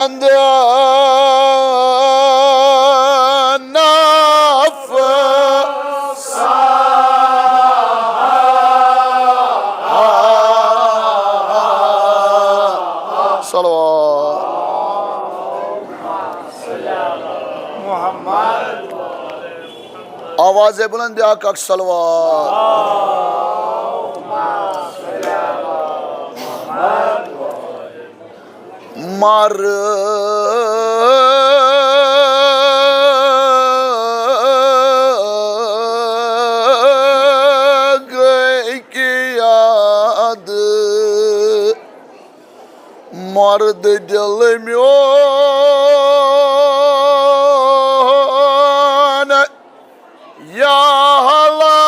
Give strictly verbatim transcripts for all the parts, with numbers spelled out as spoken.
نفس. صلوات. آواز بلند، بیاکھ اکھ صلوات. مرگ کی یاد، مرد دل میون، یا اللہ.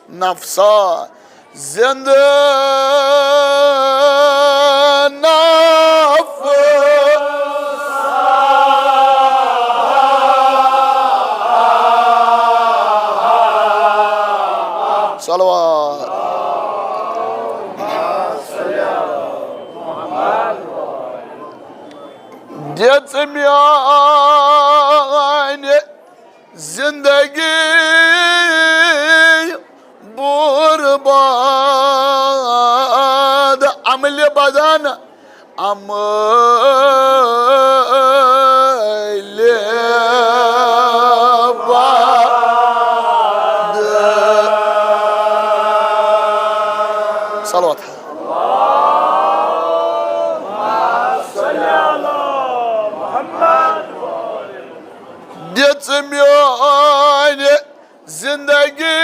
نفسا، زندہ نفس. صلوات. دِژ میانہِ زندگی برباد، عملِ بدن عملِ بد. صلوات. دِژ میانہِ زندگی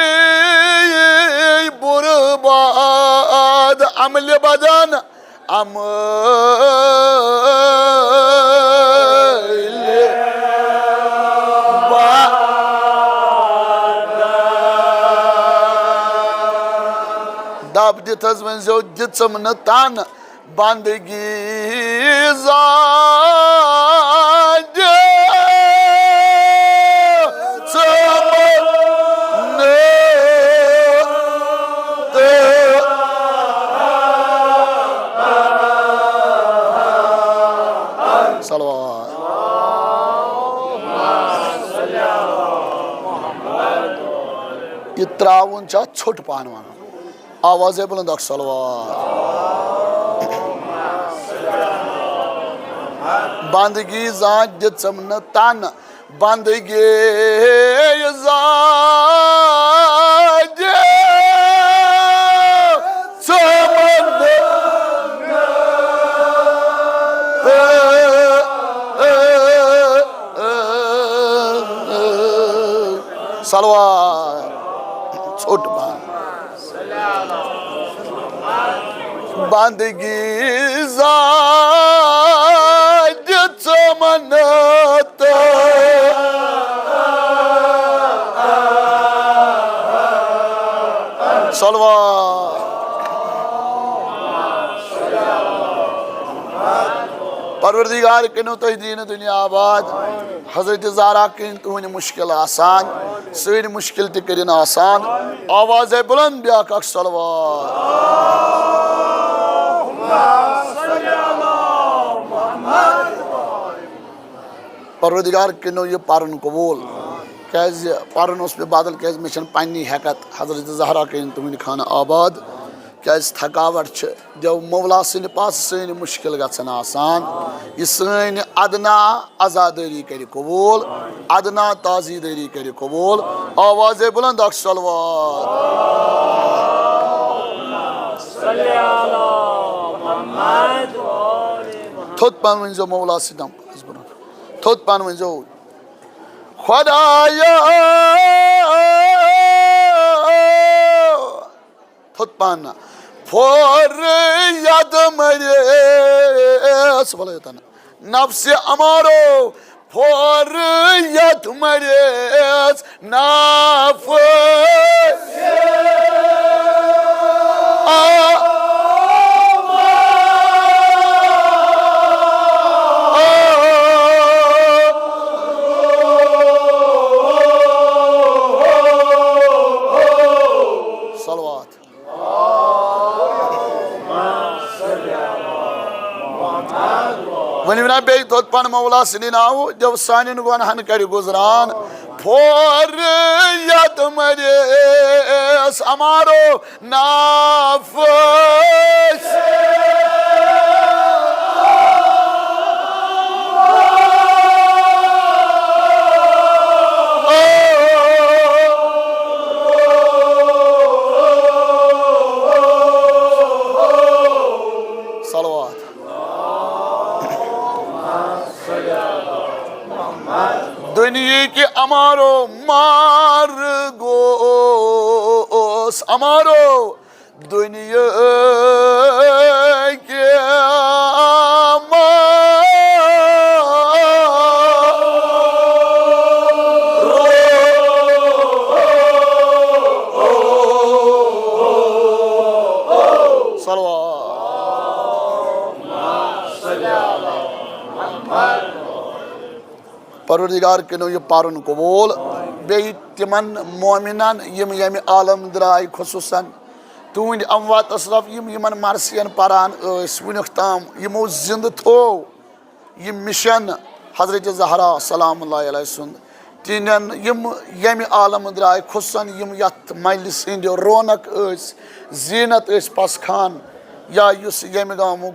برباد، عملِ بدن عملِ بد. دب دِتھ حظ ؤنۍ زیو، دِژٕم نہٕ تن بندگی زانٛدِ ژٕ مَن تہٕ. صلوات. یہِ ترٛاوُن چھُ اَتھ ژھوٚٹ پَہَن وَنُن. آوازے بلند اکھ صلوات. بندگی زانٛچ دِژٕم نہٕ تن، بندگی زانٛچ دِژٕم نہٕ. صلوات. ژھوٚٹ پہن. بندگی زانٛچ دِژٕم نہٕ تن. صلوات. پروردگار، کٔرِو تُہۍ دیٖنہٕ دُنیا آباد. حضرت زہرا کٔرِن تُہٕنٛدۍ مُشکِل آسان، سٲنۍ مُشکِل تہِ کٔرِن آسان. آوازے بلند، بیاکھ اکھ صلوات. پروردگار، کٔرِو یہِ پرُن قبول، کیازِ پرُن اوس مےٚ بدل، کیازِ مےٚ چھَنہٕ پننی ہیٚکتھ. حضرت زہرا کٔرِن تُہٕنٛدِ خانہٕ آباد. کیازِ تھکاوٹ چھِ، دیو مولا سٕنٛدِ پاسہٕ سٲنۍ مُشکِل گژھن آسان. یہِ سٲنۍ ادنا عزادٲری کٔرِ قبول، ادنا تعزیدٲری کٔرِ قبول. آوازے بلند اکھ صلوات. تھوٚد پہن ؤنۍزیو مولا سۭتۍ دم پاس برونٛہہ. تھوٚد پہن ؤنۍزیو، خدایا، تھوٚد پہن نہ. پھوٚر یَتھ مٔرِس، وَلہٕ یوٚتَن. نفسِ امارو، پھوٚر یَتھ مٔرِس، نفس. آ. ؤنِو نا بیٚیہِ توٚت پَن مولا سٕنٛدِ ناوٕ، دِیِو سانٮ۪ن گۄناہَن کَرِ گُزران۔ پھورِتھ مٔرِس اَمارو نفس۔ صلوات۔ دُنیہٕکہِ اَمارو مار گوس، اَمارو دُنیہٕکہِ اَمارو۔ صلوات۔ پروردگار، کٔرِو یہِ پَرُن قبوٗل۔ بیٚیہِ تِمَن مومنَن یِم ییٚمہِ عالم درٛاے، خصوٗصاً تُہٕنٛدۍ اموات اسلاف یِم یِمَن مرثیَن پَران ٲسۍ وٕنیُک تام، یِمو زِندٕ تھوو یہِ مِشن حضرت زہرا سلام اللہ علیہ سُنٛد۔ تِہنٛدٮ۪ن یِم ییٚمہِ عالم درٛاے، خصوٗصاً یِم یَتھ مجلسہِ ہٕنٛدۍ رونق ٲسۍ، زیٖنت ٲسۍ پَسخان، یا یُس ییٚمہِ گامُک،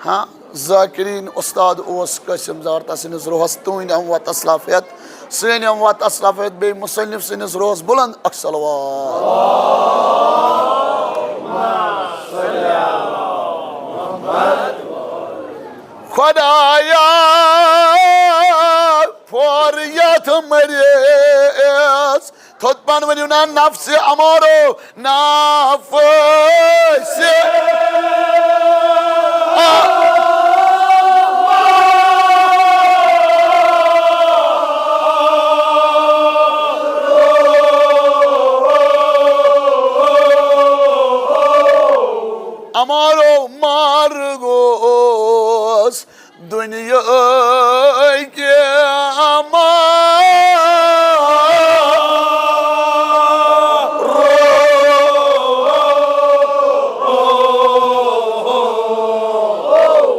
ہاں، ذاکرین استاد اوس قاسم زار، تسٕنٛدِس روحس تُہٕنٛدۍ اموات اسلاف ہٮ۪تھ، سٲنۍ اموات اسلاف ہٮ۪تھ، بیٚیہِ مصنف سٕنٛدِس روحس بلند اکھ صلوات۔ خدایا، پھورِتھ مٔرِس تھوٚد پن ؤنِو نا نفسِ امارو نفس۔ امارو مار گوس دُنیاہٕکۍ اَمارو۔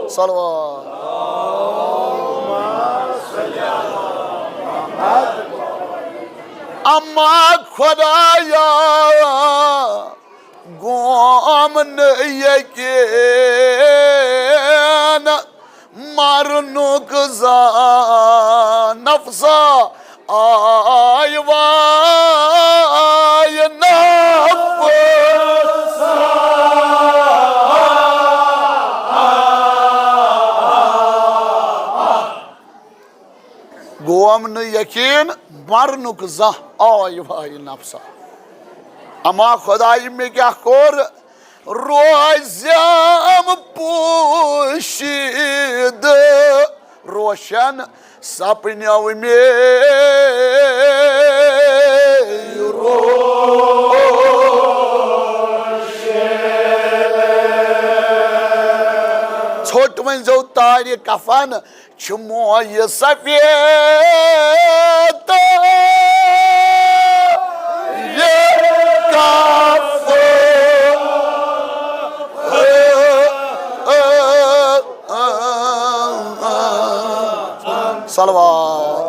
صلوات۔ اما خدایا، گوم نہٕ یقین مرنُک زانٛہہ، نفسا آے واے نفسا۔ گوم نہٕ یقین مرنُک زانٛہہ، آے واے نفسا۔ اما خدایہِ، مےٚ کیٛاہ کوٚر؟ روزیم پوشیدٕ، روشن سپنیو مے روشن۔ ژھوٚٹ ؤنۍزیو تارِ کفن، چھُ مویہِ سفید یہِ کفن۔ صلوات۔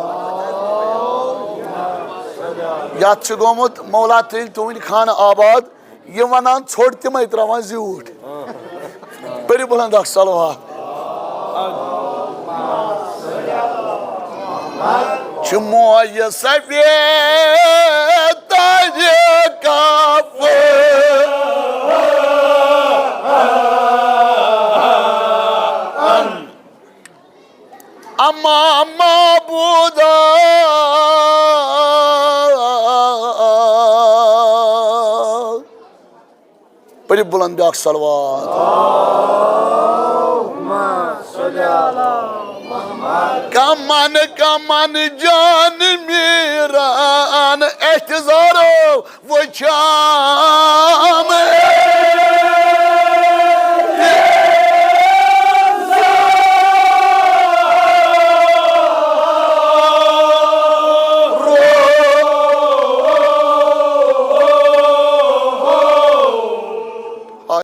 یتھ چھُ گوٚمُت مولا تیٚلہِ تُہٕنٛدِ خانہٕ آباد۔ یہِ ونان ژھوٚٹ تِمے تراوان زیوٗٹھ۔ پٔرِو بلند اکھ صلوات۔ چھُ مویہِ سفید تاج کاف۔ اما معبودا، پٔرِو بلند بیاکھ صلوات۔ کمن کمن جان میران احتضارو وچھان۔